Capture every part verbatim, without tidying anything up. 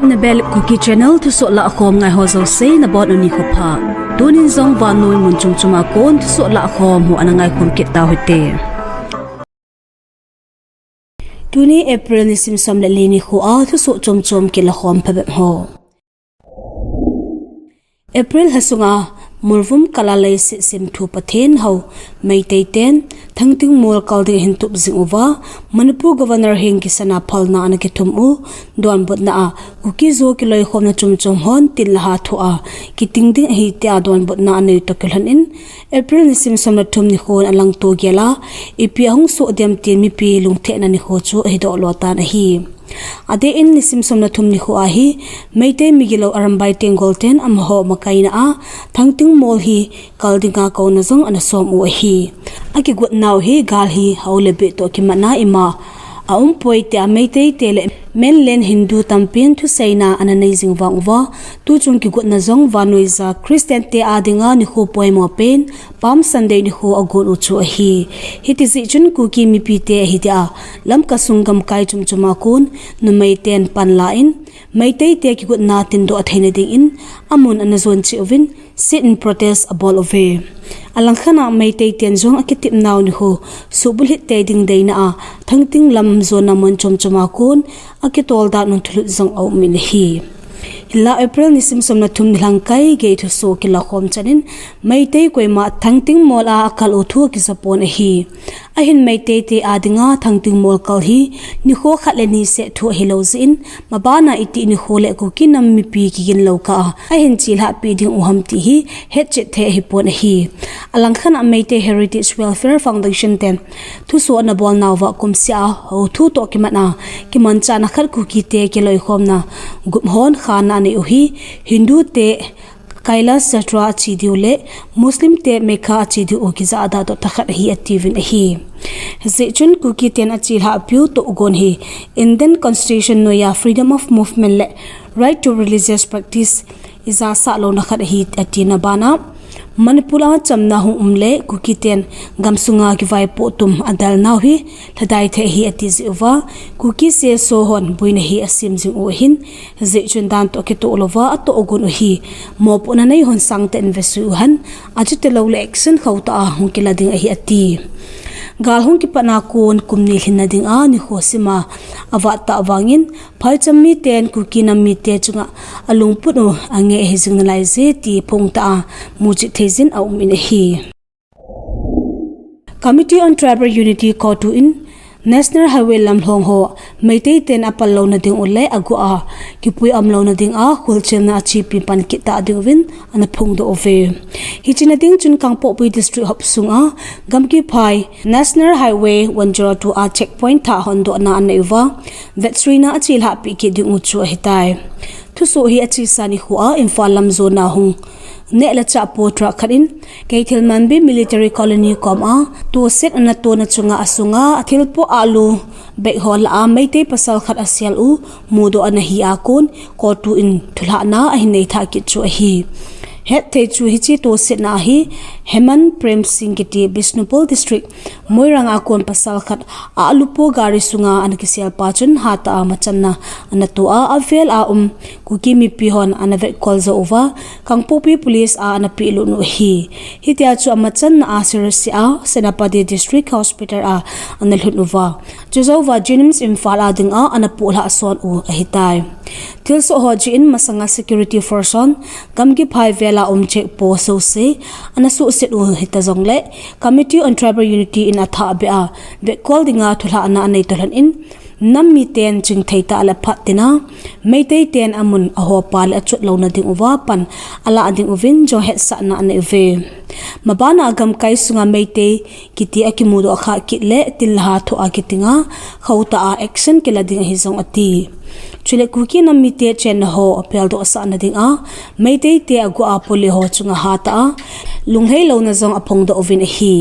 Nabel Kuki Channel thusoh lahkhom ngai ho jouse nabonun nikho pha. Tunin jong vannoi mun chom chom a kon thusoh lahkhom ho ana ngaikhom kit tau hite. Tuni April nisim som le li nikho a thusoh chom chom kilakhom phabep ho. April lha sunga Molvum kal a leiset semthu Pathen hou Meitei ten Thangtingmol kal ding ahin tup jing uva, Manipur Governor heng kisana phalna ana kithum u, donbutna a Kuki Zo kiloikhomna chom chom hon tin le ha thoh a kiting ding ahi tia donbutna anei toh kilhon in, April nisim som le thum nikhon alangto gel a ipi ahung soh dem tin mipi lungthim na nikho chu ahi doh lo tan ahi. Adeh in nisim som le thum nikho ahi, Meitei migilou Arambai Tenggol ten amaho makaina a Thangtingmol hi kal dinga kouna jong ana som u ahi. Akigot nau hi gal hi hao le beh toh kimat na ima aum poi tia Meitei te le mainland Hindu tampin thuseina ana nei jing vang uva, tuchung kigotna jong vannoi ja Christian te a dinga nikho poimo pen Palm Sunday nikho agon u chu ahi. Hiti jeh chun Kuki mipi te ahi dia Lamka sung gamkai chom chom a kon numei ten pan la in Meitei te kigotna tindoh athei na ding in amun ana jon cheh uvin sit-in protest abol uve. Alangkhat a Meitei ten jong akitep nau nikho subulhit tei ding deina a Thangting lam jonna mun chom chom a kon akitol dan un thulut jong aum in ahi. Hinla April nisim som le thum nilhang kai gei thusoh kilakhom chan in Meitei koima Thangtingmol a akal u thu akija pon ahi. Ahin Meitei te a dinga Thangtingmol kal hi nikho khat le ni seh thu ahi lou jeh in, maban a iti nikho le Kuki nam mipi kigin lou kah a ahin chelhah pi ding u ham ti hi hetchet thei ahi pon ahi. Alangkhat a Meitei Heritage Welfare Foundation ten thusoh ana bol nauva kumseh a hou thu toh kimat a kimanchahna khat Kuki te kiloikhomna gup hon khana anei u hi Hindu te Kailash Yatra ache diu le Muslim te Mecca ache diu u kijahda toh thakhat ahi atiuvin ahi. Hijeh chun Kuki ten achelhah piu tohgon hi Indian Constitution noiya freedom of movement le right to religious practice ijasah louna khat ahi atina bana Manipur a chamna hung um le Kuki ten gamsunga kivaipoh tum adel nau hi lhadai thei ahi ati jeh uva Kuki CSO hon boina hi asem jing u ahin, hijeh chun dan toh kitoh louva atohgon u hi mopohna nei hon sangtah in vesui u hen, achuti lou le action khauh tah a hung kila ding ahi ati. Gal hung kipat na kon kum ni lhinna dinga nikho sima avat tah vangin phaicham miten Kuki nam mite chunga alungput u angeh ahi jing nalai je ti phongtah a muchet thei jin aum in ahi. Committee on Tribal Unity CoTU in National Highway lamlhong ho Meitei ten apal louna ding u le aguh a kipui um louna dinga kholchilna achepi pan kit tah ding uvin ana phongdoh uve. Hiche na ding chun Kangpokpi District hop sunga Gamgiphai National Highway one zero two a checkpoint thah hondohna anei uva, vetsuina achelhah pi kit ding u chu ahitai. Thusoh hi achesa nikho a Imphal lam jonna hung neh le chah po truck khat in Keithelmanbi Military Colony kom a tohset ana tona chunga asunga athilpoh ahlu bag ho lah a Meitei pasal khat asel u mudoh ana hi a kon CoTU in thulhahna ahin nei thah kit chu ahi. Hetthei chu hiche tohsetna a hi Hemant Prem Singh kiti Bishnupur District Moirang a kon pasal khat ahlu po gari sunga ana kisel pa chun hatah a machanna ana toh a, avel a um Kuki mipi hon ana vetkol jou uva, Kangpokpi Police a ana pehlut u ahi. Hitia chu amachanna a Sirasi a Senapati District Hospital a ana lhut uva, chujouva JNIMS Imphal a dinga ana pohlhah son u ahitai. Thilsoh ho jeh in masanga security force hon Gamgiphai vel a um check post jouse ana suhset u hita jongle, Committee on Tribal Unity in athah beh a vetkol dinga thulhahna anei toh lhon in, nam miten chingthei tah le phat tina Meitei ten amun ahopa le achot louna ding uva pan alah ding uvin jong hetsahna anei uve. Mabana gamkai sunga Meitei kiti akimudoh khah kit le tin le ha thoh a kitinga khauhtah a action kila ding ahi jong ati. Chule Kuki nam mite chenna ho apeldohsahna dinga Meitei te aguh a pule ho chunga hatah a lunglhai louna jong aphongdoh uvin ahi.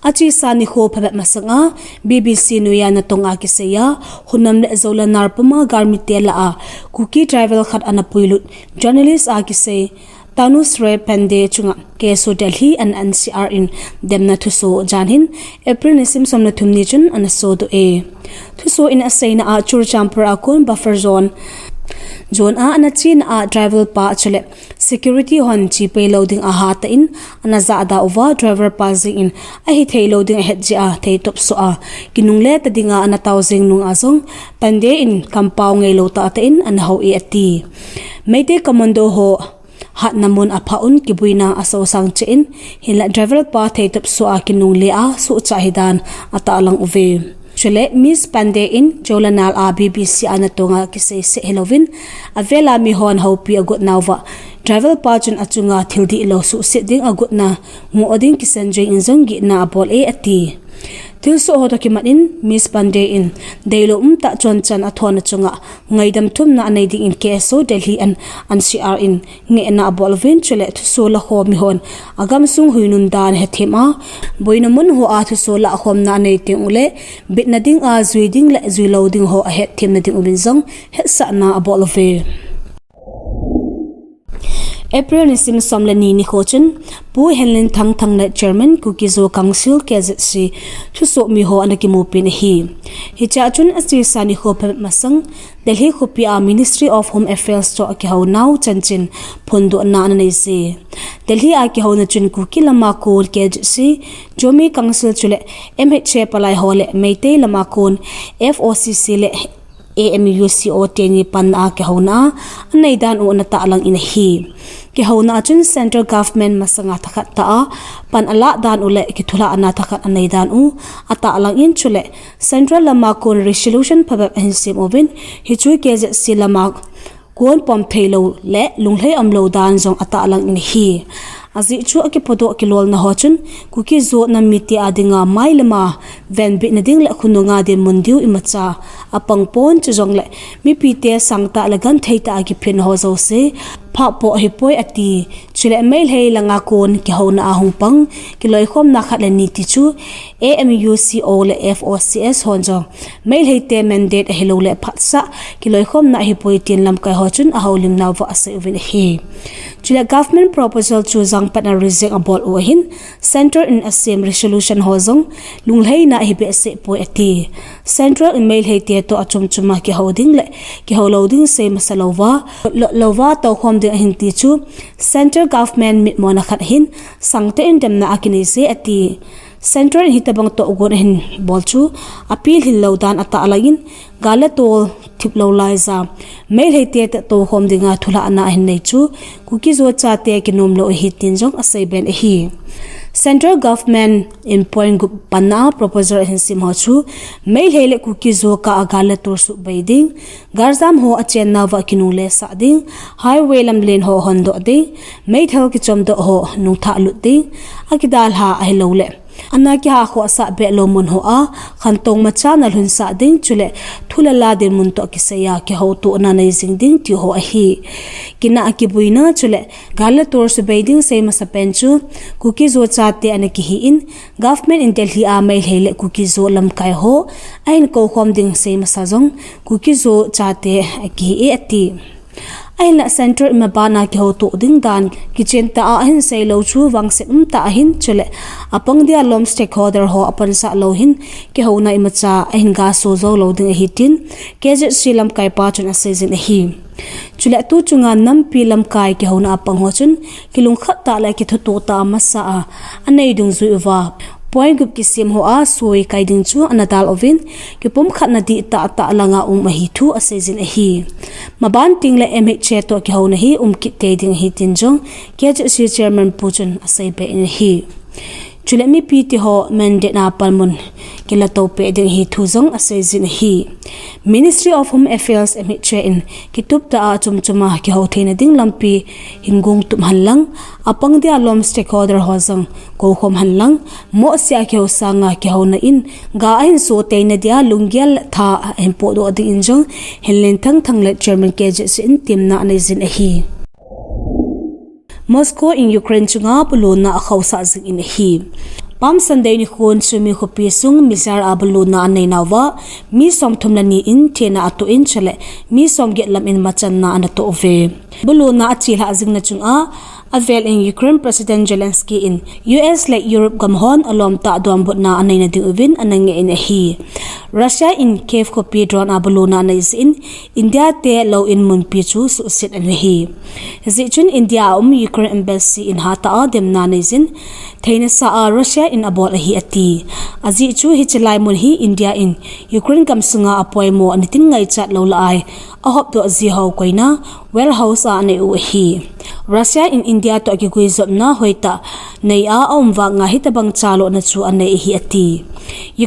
Achesa nikho phabep masanga BBC noiya natong a kiseiya, Hunam le Zoland Nar puma galmite lah a Kuki tribal khat ana puilut journalist a kisei Tanushree Pandey chunga K S O Delhi and N C R in demna thuso jan hin April nisim som le thum ni chun ana sodoh e. Thuso in aseina a Churachandpur a kon buffer zone zone a ana chena a driver pa chule security hon chepei lou ding ahat in ana jahda uva driver pa jeng in ahithei lou ding ahet jeh a theitop soh a kinungle ta dinga ana tao jeng nung a jong Pandey in kampao ngailou tahtah in ana hou e ati. Meitei commando ho hatna mun aphah un kibuina asosang cheh in, hinlah driver pa theitop soh a kinungle a suhcha hidan atahlang uve. Chule Miss Pandey in Jowlernaal a B B C a natong a kiseise hilouvin, avela mihon houpi agot nauva driver pa chun achunga thil dihlou suhset ding agotna ngoh ding kisan jeng in jong gihna abol e ati. Thilsoh ho toh kimat in Miss Pandey in deilou umtah chonchan athon achunga ngaidam thumna anei ding in K S O Delhi and N C R in ngehna abol uvin chule thuso lakhom mihon agamsung huinun dan ahethem a, boina mun ho a thuso lakhomna anei teng uleh bitna ding a jui ding le juilou ding ho ahetthemna ding uvin jong hetsahna abol uve. April nisim som le ni nikho chun Pu Henlenthang Thanglet, Chairman, Kuki-Zo Council, K Z C, thusoh miho ana kimupi in ahi. Hichea chun achesa nikho phabep masang Delhi khopi a Ministry of Home Affairs toh akihounau chanchin phondohna ana neije. Delhi a kihouna chun Kuki lama kon K Z C, Zomi Council chule M H A palai ho le Meitei lama kon F O C C le A M U C O teni panna a kihouna anei dan u ana tahlang in ahi. Kihouna a chun Central Government masanga thakhat tah a pan alah dan u le kithulhahna thakhat anei dan u atahlang in chule Central lama kon resolution phabep ahin sem uvin hichu K Z C lama kon pom theilou le lunglhai umlou dan jong atahlang in ahi. Ajeh chu akipodoh kilolna ho chun Kuki-Zo nam mite a dinga mailama venbitna ding le khonunga dinmun diu imacha apang pon chujongle mipite sangtah le gentheitah a kiphin ho jouse phahpoh ahipoi ati. Chule Meitei langa kon kihouna a hung pang kiloikhomna khat le ni ti chu A M U C O le F O C S hon jong Meiteite mandate ahilouleh phatsah kiloikhomna ahipoi tin lamkai ho chun ahoulimnauva asei uvin ahi. Chule government proposal chu jangpatna reject abol u ahin, Central in asem resolution ho jong lunglhaina ahi behseh poi ati. Central in Meiteite toh achomchom a kihou ding le kihou lou ding sei masa louva, lotlouva toukhom ding ahin ti chu Central Government mitmona khat ahin, sangtah in demna akinei je ati. Central in hitobang tohgon ahin bol chu apilhil lou dan atahlang in, gal le tol thiplou laija Meiteite toh toukhom dinga thulhahna ahin nei chu Kuki-Zo chate kinomlou ahi tin jong aseiben ahi. Central Government in point gup panna a proposal ahin sem ho chu Meitei le Kuki-Zo kah a gal le tol subei ding, galjam ho achennauva kinunglesah ding, highway lamlen ho hondoh ding, meithal kichomdoh ho nungthah lut ding, akidalha ahilouleh ana kihahkhohsah behlou mun ho a khantong machana lhunsah ding chule thulala dinmun toh kisaiya kihoutohna nei jing ding ti ho ahi. Kinah a kibuina chule gal le tol subei ding sei masapen chu Kuki-Zo chate ana kihi in, government in Delhi a Meitei le Kuki-Zo lamkai ho ahin koukhom ding sei masa jong Kuki-Zo chate akihi e ati. Ahinlah Central in mabana kihoutoh ding dan kichentah a ahin seilou chu vangset umtah ahin chule apang dia lom stakeholder ho apansah lou hin kihouna imacha ahin gaso joulou ding ahi tin K Z C lamkaipa chun aseijin ahi. Chule tuchunga nampi lamkai kihouna apang ho chun kilungkhat tah le kithutoh tah amasa a anei dungjui uva point gup kisem ho a soi kai ding chu ana dal uvin, kipumkhatna dihtah tah langa um ahi thu aseijin ahi. Maban tengle M H A toh kihouna hi umkit tei ding ahi tin jong K Z C Chairman pu chun aseibeh in ahi. Chule mipite ho mandate a panmun kilato peh ding ahi thu jong aseijin ahi. Ministry of Home Affairs, M H A in kituptah a achomchom a kihou theina ding lampi hin gongtup henlang, apang dia lom stakeholder ho jong koukhom henlang, mohseh a kihou sanga kihouna in ga ahin so teina dia lunggel le tha ahin pohdoh ding in jong Henlenthang Thanglet, Chairman K Z C in temna aneijin ahi. Moscow in Ukraine chunga buluna akhaosah jingin ahi. Palm Sunday nikhon Sumy khopi sung missile a buluna aneinauva mi somthum le ni in thina atoh in chule mi somget lam in machanna anatoh uve. Buluna achelhah jingna chunga Avel in Ukraine President Zelensky in U S le Europe gam hon alom tah donbutna anei na ding uvin ana ngeh in ahi. Russia in Kiev khopi drone a buluna anei jeh in India te lou in munpi chu suhset ana hi. Hijeh chun India a um Ukraine embassy in hatah a demna nei jin, theina sa a Russia in abol ahi ati. Ajeh chu hiche lai mun hi India in Ukraine gam sunga apoimo anitin ngaichat lou lah a ahop doh ji ho koina warehouse a anei u ahi. Russia in India toh kiguijopna hoitah nei a aum vang a hitabang chalona chu anei ahi ati.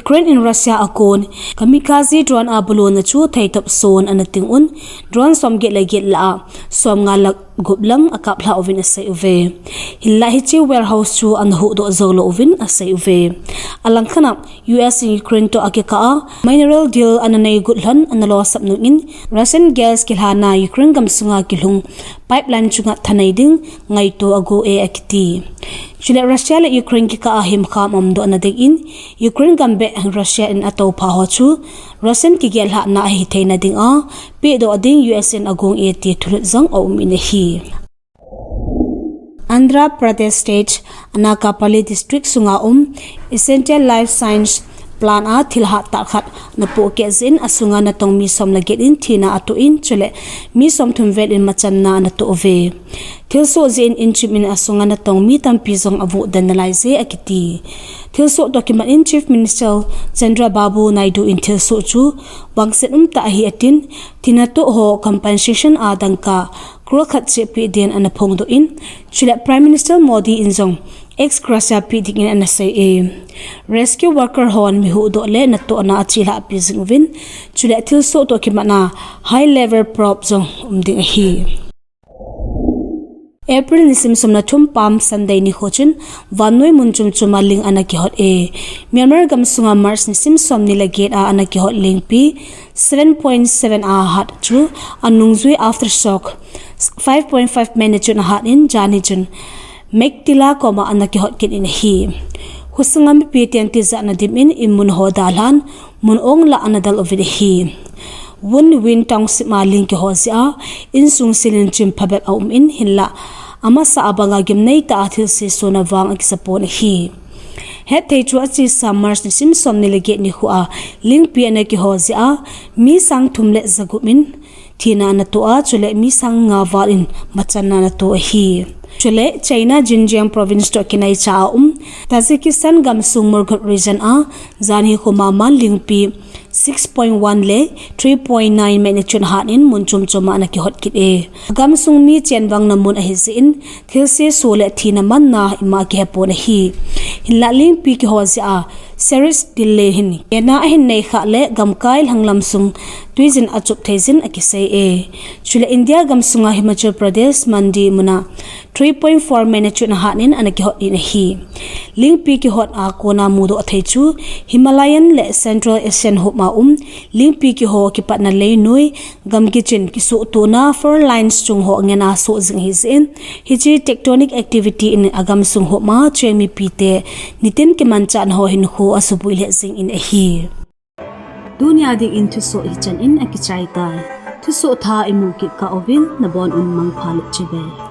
Ukraine in Russia a kon kamikaze drone a buluna chu theitop son ana ting un, drone somget le get lah a somnga lak gup lang akaplha uvin asei uve. Hinlah hiche warehouse chu ana huhdoh jou lou uvin asei uve. Alangkhat a U S in Ukraine toh akikah a mineral deal ana nei got lhon ana losap nung in Russian gas kilhana Ukraine gam sunga kilhung pipeline chunga thanei ding ngaito ago e akiti. Chule Russia le Ukraine kikah a himkham umdohna ding in Ukraine gam beh Russia in atoupha ho chu Russian kigellhahna ahi theina ding a pehdoh ding U S in agong e ti thulut jong aum in ahi. Andhra Pradesh State, Anakapalli District sunga um Essential Life Science Plant a thil hattah khat ana pohkeh jeh in asunga natong mi som le get in thina atoh in chule mi somthum vel in machanna ana toh uve. Thilsoh jeh in inchim in asunga natong mi tampi jong avuh den nalai je akiti. Thilsoh toh kimat in Chief Minister Chandrababu Naidu in thilsoh chu vangset umtah ahi atin, thina toh ho compensation a dangka crore khat cheh peh din ana phongdoh in, chule Prime Minister Modi in jong ex gratia peh ding in ana sei e. Rescue worker hon mi huhdoh le natohna achelhah pi jing uvin, chule thilsoh toh kimat a high level probe jong um ding ahi. April nisim som le thum Palm Sunday nikho chun vannoi mun chom chom a ling ana kihot e. Myanmar gam sunga March nisim somni le get a ana kihot lingpi seven point seven a hat chu anungjui aftershock five point five magnitude a hat in janhi chun Mektila koma ana kihot kit in ahi. Khosunga mipi ten tijatna dim in inmun ho dalhan mun ong lah ana del uvin ahi. Win Win Township a ling kiho jeh a insung ceiling chim phabep aum in hinlah amasa a banga gimnei tah a thilse sona vang akisapon ahi. Hetthei chu achesa March nisim somni le get nikho a lingpi ana kiho jeh a mi sang thum le jagup in thina ana toh a, chule mi sang nga val in machanna ana toh ahi. Chule China Xinjiang Province toh kinaicha a um Tajikistan gamsung Murgut Region a janhi khoma man lingpi six point one le three point nine magnitude hat in mun chom chom a ana kihot kit e. Gamsung mi chenvangna mun ahi jeh in thilse so le thina manna ima kihepon ahi. Hinlah lingpi kiho jeh a Seris Dille hin kena ahin nei khah le gamkai lhanglam sung tuijin achup thei jin akisei e. Chule India gamsunga Himachal Pradesh Mandi muna three point four magnitude a hat in ana kihot in ahi. Lingpi kihot a kona mudoh thei chu Himalayan le Central Asian huop a um lingpi kiho kipatna leinoi, gamgi chin kisuhtona fault lines chung ho ngen a soh jing ahi jeh in, hiche tectonic activity in agamsung huop a cheng mipite nitin kimanchatna ho hinkho asuboi lheh jing in ahi. Tunia dingin thusoh hichan in akichai tai. Thusoh thah imu kit kah uvin nabon un mangpha le chibai.